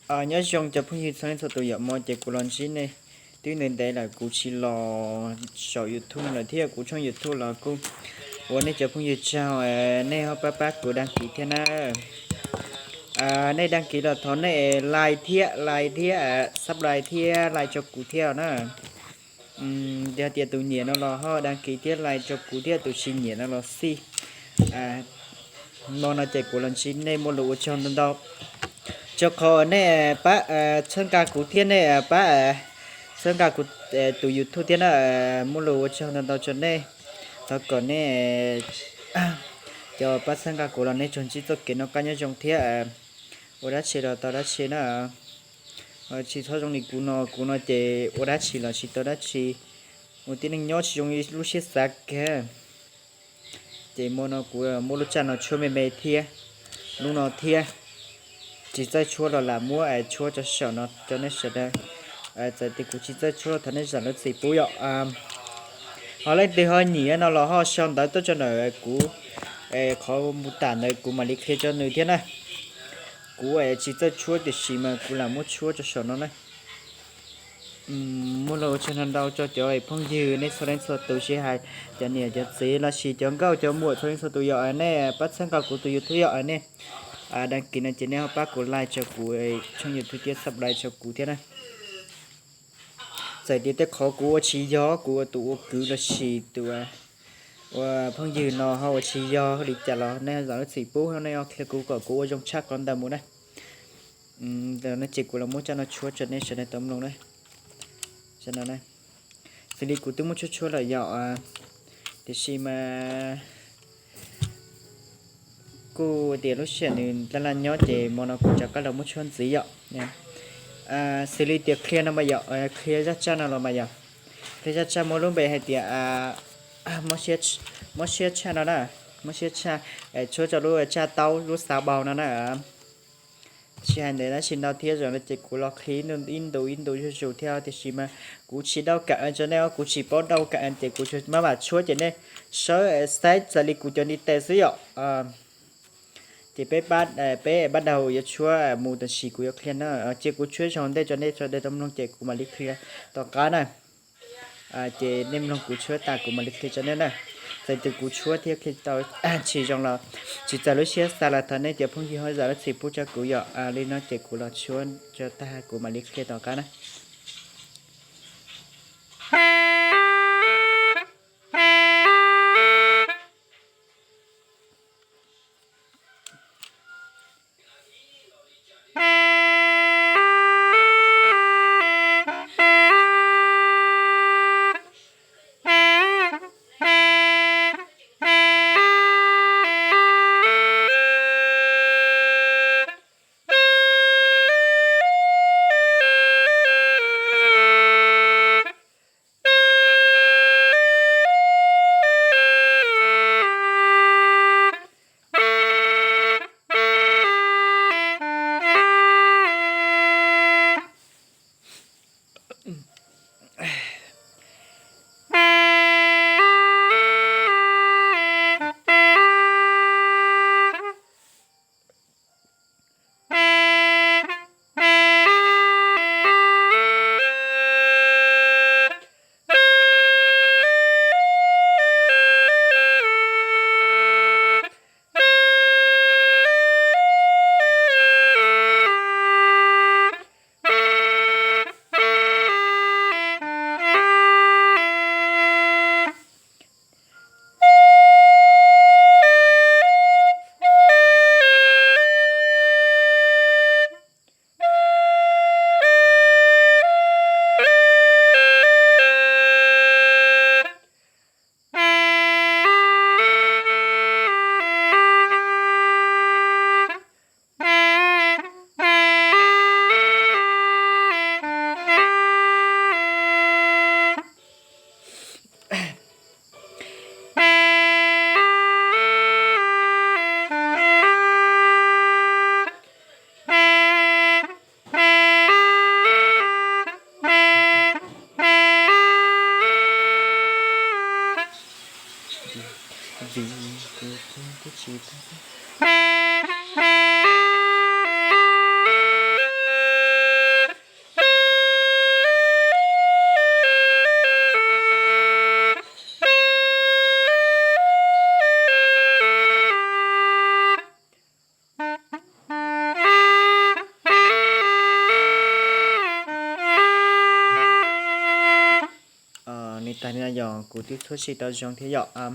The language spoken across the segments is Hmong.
Nyob zoo cov phooj ywg txhua leej txhua tus, yom, hmo no ces kuv los ntsib nej twb ntev ntev lawm kuv tsis los saum YouTube lawm thiab kuv tshooj YouTube los kuj ua nej cov phooj ywg tsaug, nej ho pab pab kuv đăng ký thiab na. Nej đăng ký los thov nej like thiab, like thiab, subscribe thiab like rau kuv thiab na. Yog tias tus nyiam no los ho đăng ký thiab like rau kuv thiab, tus tsis nyiam no los xij. Hmo no ces kuv los ntsib nej muaj lus ua tsaug ntau ntau. Rau qhov nej pab txhawb nqa kuv thiab nej pab txhawb nqa kuv tus YouTube thiab na, muaj lus ua tsaug ntau ntau rau nej. Thov kom nej cov pab txhawb nqa kuv los nej tsuas ntsib txoj kev noj qab nyob zoo thiab ua dab tsi los tau dab tsi na. Tsis txhob zoo li kuv no, kuv no ces ua dab tsi los tsis tau dab tsi, ua tib neeg nyob tsis zoo li lub siab xav kiag. Ces hmo no kuv muab lub tsaj no tshuab me me thiab, lub no thiab, tsis txawj tshuab los lam muab tshuab rau saum no rau nej sawv daws. Txawm tias kuv tsis txawj tshuab los thov nej zam lub txim pub yom. Ho leej twg ho nyiam no los ho sau ntawv tuaj rau ntawm kuv, qhov mô tả ntawd kuv mam li qhia rau nws thiab na. Kuv tsis txawj tshuab tiam sis mas kuv lam muab tshuab rau saum no na. Muaj lus ua tsaug ntau ntau rau cov phooj ywg nej txhua leej txhua tus, tsis hais cov niam cov txiv los sis cov nkauj cov muam txhua leej txhua tus, yog nej pab txhawb nqa kuv tus YouTube, yog nej đăng ký no ces nej ho pab kuv like rau kuv tshooj YouTube thiab subscribe rau kuv thiab na. Txawm tias tej qhov kuv ua tsis yog, kuv ua tus ua kwv los sis tus ua phooj ywg no ho ua tsis yog li cas los nej zam lub txim pub, nej ho qhia kuv kom kuv ua zoo tshaj qhov ntawd mus na. No ces kuv los muab tsaj no tshuab rau nej sawv daws tau mloog na. Xws li kuv twb muab tshuab tshuab lawm yom, tiam sis mas kuj tias lub sij hawm nws laj laj nyob ces hmo no kuv rov qab los muab tshuab ntxiv yom. Xws li tias qhia no mas yom, qhia zaj tsaj no los mas yom, qhia zaj tsaj muaj lub npe hais tias mob siab tshaj no na, mob siab tshaj, tshuab rau lub tsaj taub lub xav bau no na. Tsis hais ntawd dab tsi ntau thiab, zaum no ces kuv los qhia ib ntu ib ntu zuj zus thiab tiam sis mas kuv tsis đọc cảm ơn rau nej, kuv tsis paub đọc cảm ơn ces kuv tsuas maj mam tshuab ces nej sawv saib txawm li kuv cov ntiv tes xwb yom. Ces peb pab, peb bắt đầu yuav tshuab mus tam sim kuv yuav qhia na, cia kuv tshuab zoo ntej rau nej sawv daws tau mloog ces kuv mam li qhia tom qab na. Ces nej mloog kuv tshuab tas kuv mam li qhia rau nej na. Txawm tias kuv tshuab thiab qhia tau tsis zoo los tsis txaus lub siab xav los thov nej cov phooj ywg ho zam lub txim pub rau kuv yom. Li no ces kuv los tshuab rau tag kuv mam li qhia tom qab na. Tag li no yog kuv twb tshuab tsis tau zoo thiab yom.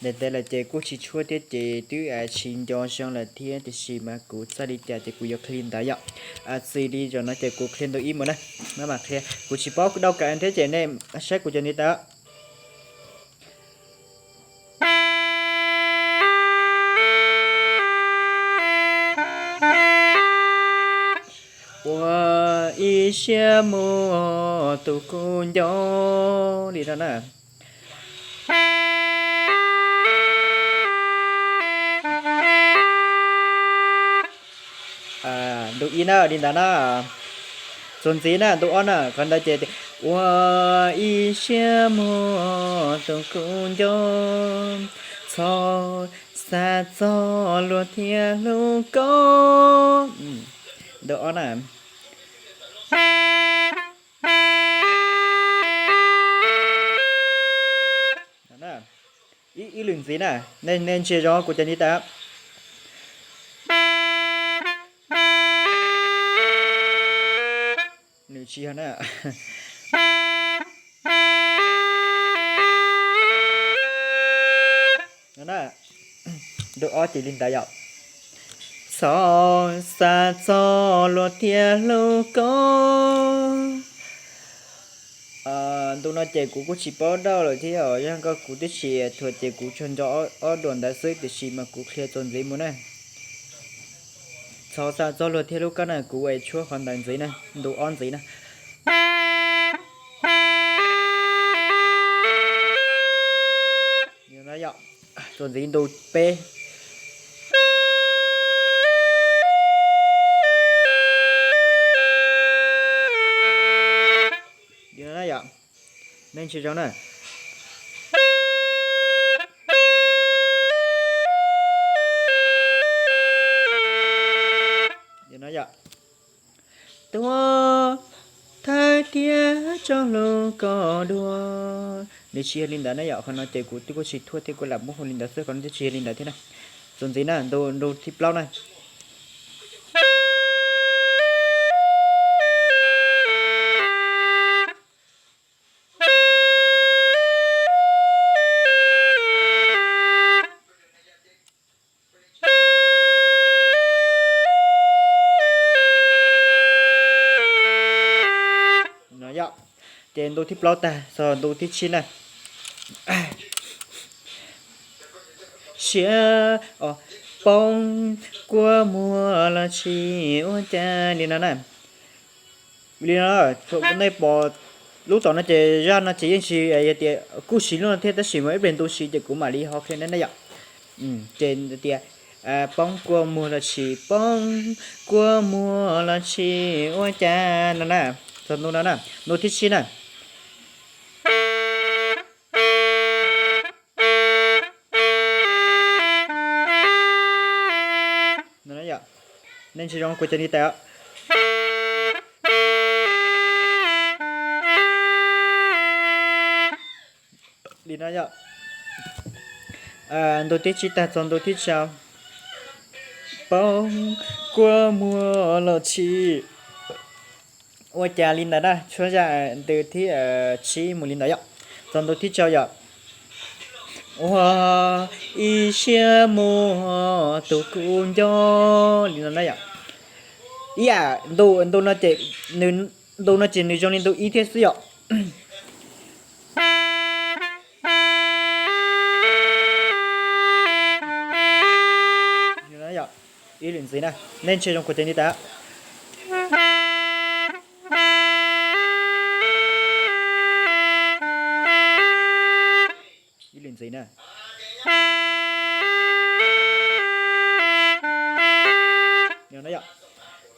Ntev ntev lawm ces kuj tsis tshuab thiab ces twb tsis nco zoo lawm thiab, tiam sis mas kuv txawj li cas ces kuv yuav qhia li ntawd yom. Txij li zaum no ces kuv qhia ntu ib mus na, maj mam qhia. Kuv tsis paub dau kawg thiab ces nej saib kuv cov ntiv taws. Ua ib siab mus tus kuj nco li no na. Ntu ib na li ntawd na. Txuas ntxiv na, ntu ob na, qhov ntawd ces tias, ua ib siab muag tus kuj nco, txhob xav txog luag thiab hlub koj. Ntu ob na. Ib lwm ntxiv na, nej ntsia zoo kuv cov ntiv taws. Nws tsis yog na. Ntu ob ces li ntawd yom. Txhob xav txog luag thiab hlub koj. Ntu no ces kuv kuj tsis paub dau lawm thiab os, yog koj kuv twb tsis thuam ces kuv tsuas nco ob duas ntawd xwb, tiam sis mas kuv qhia txuas ntxiv mus na. Txhob xav txog luag thiab hlub koj na, kuv ua tshuab qhov ntawd ntxiv na, ntu ob ntxiv na. Txuas ntxiv ntu peb. Nej ntsia zoo na. Tuaj thawj thiab tso hlub koj dua. Nws tsis yog li ntawd na yom, qhov no ces kuv twb kuj tsis thuam thiab kuv lam muab hu li ntawd xwb, qhov no twb tsis yog li ntawd thiab na. Txuas ntxiv na, ntu thib plaub na. Ces ntu thib plaub tag, txog ntu thib tsib na. Siab poob kua muag los tsis ua cas li no na. Li no, nej pom lub tom no ces zaj no ces yeej tsis yog tias kuj siv lub no thiab, tab sis mas ib pliag ntu siv ces kuv mam li ho qhia nej na yom. Ces tias poob kua muag los tsis poob kua muag los tsis ua cas no na. Txog ntu no na, ntu thib tsib na. Nej ntsia zoo kuv cov ntiv taws. Li no yom. Ntu thib tsib tag txog ntu thib rau. Poob kua muag los tsis ua cas li ntawd na, tshuab zaj ntu thib tsib mus li ntawd yom. Txog ntu thib rau yom. Ua ib siab muag tus kuj nco li no na yom. Ib yam ntu, ntu no ces nws zoo li ntu ib thiab xwb yom. Ib lwm ntxiv na, nej ntsia zoo kuv cov ntiv taws. Ib lwm ntxiv na.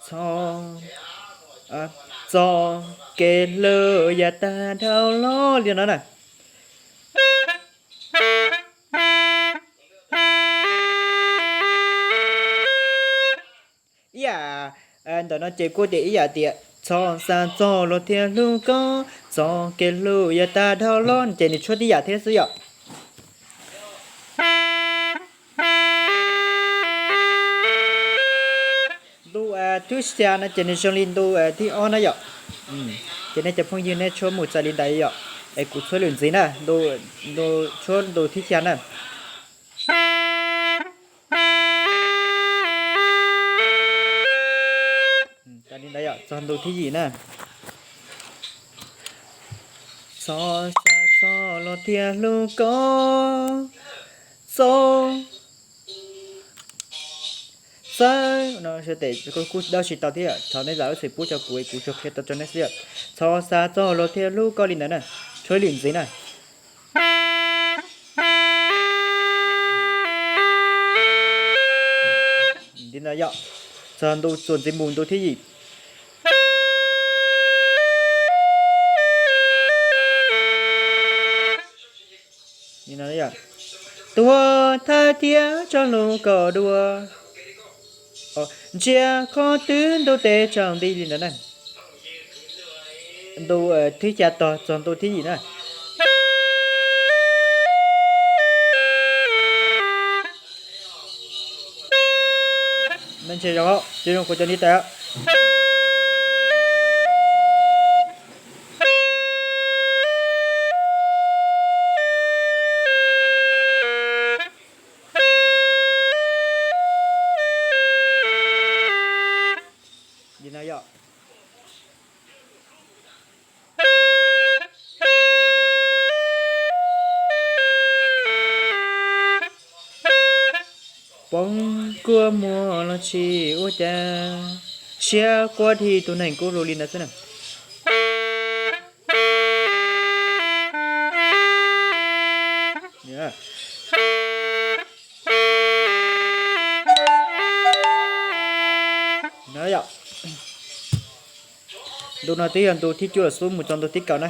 Txog, txog kev hlub yav tag dhau los li no na. Ib yam ntawm no ces kuj tias ib yam tias txhob xav txog luag thiab hlub koj, txog kev hlub yav tag dhau los, ces nws tshuab tib yam thiab xwb yom. Ntu thib xya no ces nws zoo li ntu thib ob na yom. Ces nej cov phooj ywg nej tshuab mus txawm li ntawd yom. Es kuv txhuab lwm ntxiv na, ntu, ntu, tshuab ntu thib xya na. Txog ntu thib yim na. Txhob xav txog los thiaj hlub koj, txhob xav, no, kuj dawb tsis tau thiab, thov nej zam lub txim pub rau kuv, kuv tsuas qhia tau rau nej xwb. Txhob xav txog los thiaj hlub koj li ntawd na. Tshuab lwm ntxiv na. Li ntawd yom, txog ntu txuas ntxiv mus ntu thib yim. Tuag thawj thiab tso hlub kom dua, ntsia qhov twg ntuj tes tsaus nti li ntawd na. Ntu thib xya tog txog ntu thib yim na. Ntshe zoo, ntshe zoo kuv cov li tas. Li no yom. Poob kua muag los tsis ua cas, siab quaj dhi tus neeg kuj lus li ntawd xwb na. Ntu no twb yog ntu thib cuaj los xub mus txog ntu thib kaum na.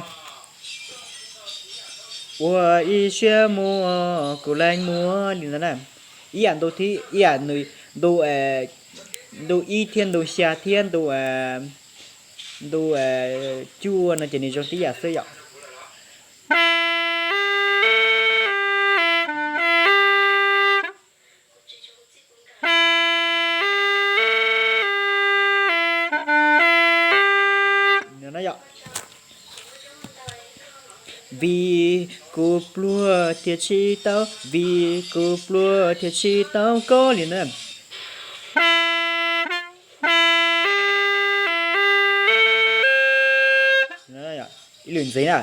Ua ib siab muag kuv leej muag li ntawd na. Ib yam ntu thib, ib yam nws, ntu, ntu ib thiab ntu xya thiab ntu, ntu cuaj no ces nws zoo tib yam xwb yom. Vim kuv pluag thiaj tsis tau, vim kuv pluag thiaj tsis tau koj li na. Ib lwm ntxiv na.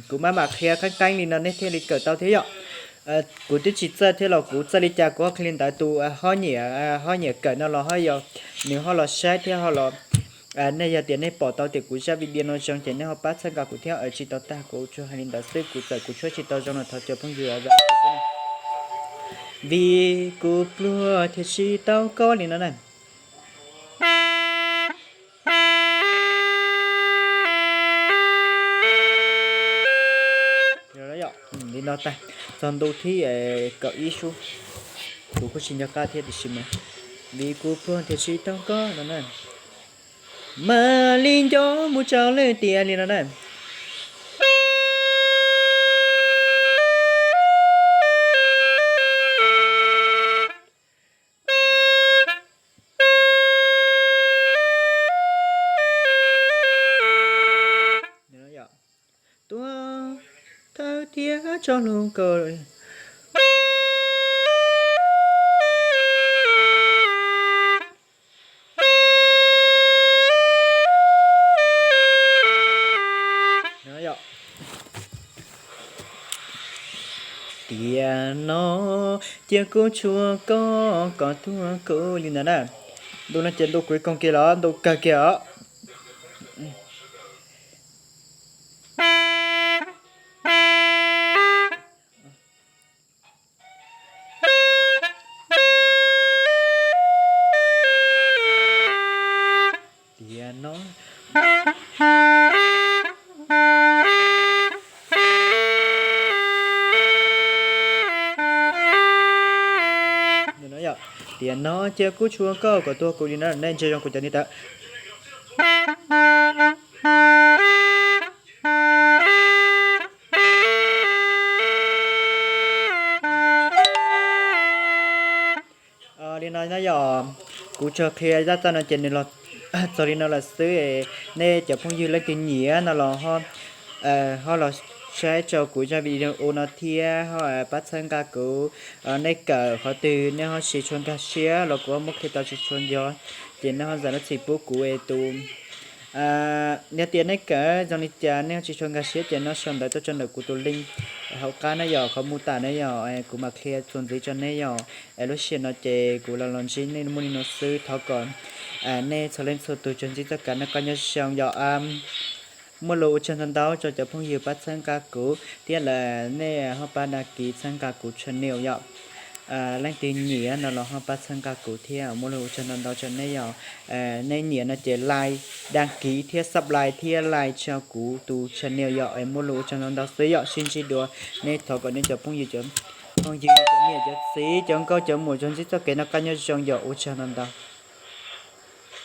Kuv maj mam qhia qeeb qeeb li no nej thiaj li kawm tau thiab yom. Kuv twb tsis txawj thiab los kuv txawj li cas kuv ho qhia li ntawd. Tus hob nyiam, hob nyiam kawm no los ho yog nws ho los saib thiab ho los, nej yog tias nej pom tau tias kuv zaj video no zoo ces nej ho pab txhawb nqa kuv thiab. Tsis tau tag kuv tsuas hais li ntawd xwb, kuv txawm kuv tshuab tsis tau zoo no thov cov phooj ywg. Vim kuv pluag thiaj tsis tau koj li no na. Li no tag, txog ntu thib kaum ib sub. Kuv kuj tsis nco qab thiab tiam sis mas vim kuv pluag thiaj tsis tau koj no na. Mam li nco mus rau lwm tiam li no na. Tuag thawj thiab tso hlub koj. Tiam no cia kuv tshuab koj kom tuag kuv li ntawd na. Ntu no ces ntu kuv koog kiag los ntu kawg kiag os. Tiam no, tiam no cia kuv tshuab koj kom tuag kuv li no, nej ntsia zoo kuv cov ni tawm. Li no na yom, Kuv tsuas qhia zaj txoj no ces nws los txog li no lawm xwb. Nej cov phooj ywg leej twg nyiam no los ho los saib rau kuv zaj video no thiab ho pab txhawb nqa kuv. Nej kawm qhov twg nej ho tsis tshua nkag siab los kuv ho muab qhia tau tsis tshua nco, ces nej ho zam lub txim pub kuv es tus yog tias nej kawm zoo li cas nej ho tsis tshua nkag siab ces nej sau ntawv tuaj tso ntawm kuv tus link hauv qab na yom, qhov mô tả na yom, kuv mam qhia txuas ntxiv rau nej yom. Lub sij hawm no ces kuv los los ntsib nej muaj li no xwb, thov kom nej txhua leej txhua tus tsuas ntsib txoj kev noj qab nyob zoo yom. Muaj lus ua tsaug ntau ntau rau cov phooj ywg pab txhawb nqa kuv thiab lawm nej ho pab đăng ký txhawb nqa kuv channel yom. Leej twg nyiam no los ho pab txhawb nqa kuv thiab, muaj lus ua tsaug ntau ntau rau nej yom. Nej nyiam no ces like, đăng ký thiab subscribe thiab like rau kuv tus channel yom. Muaj lus ua tsaug ntau ntau xwb yom, sib ntsib dua. Nej thov kom nej cov phooj ywg, cov phooj ywg, cov niam cov txiv, cov nkauj cov muam tsuas ntsib txoj kev noj qab nyob zoo yom, ua tsaug ntau ntau.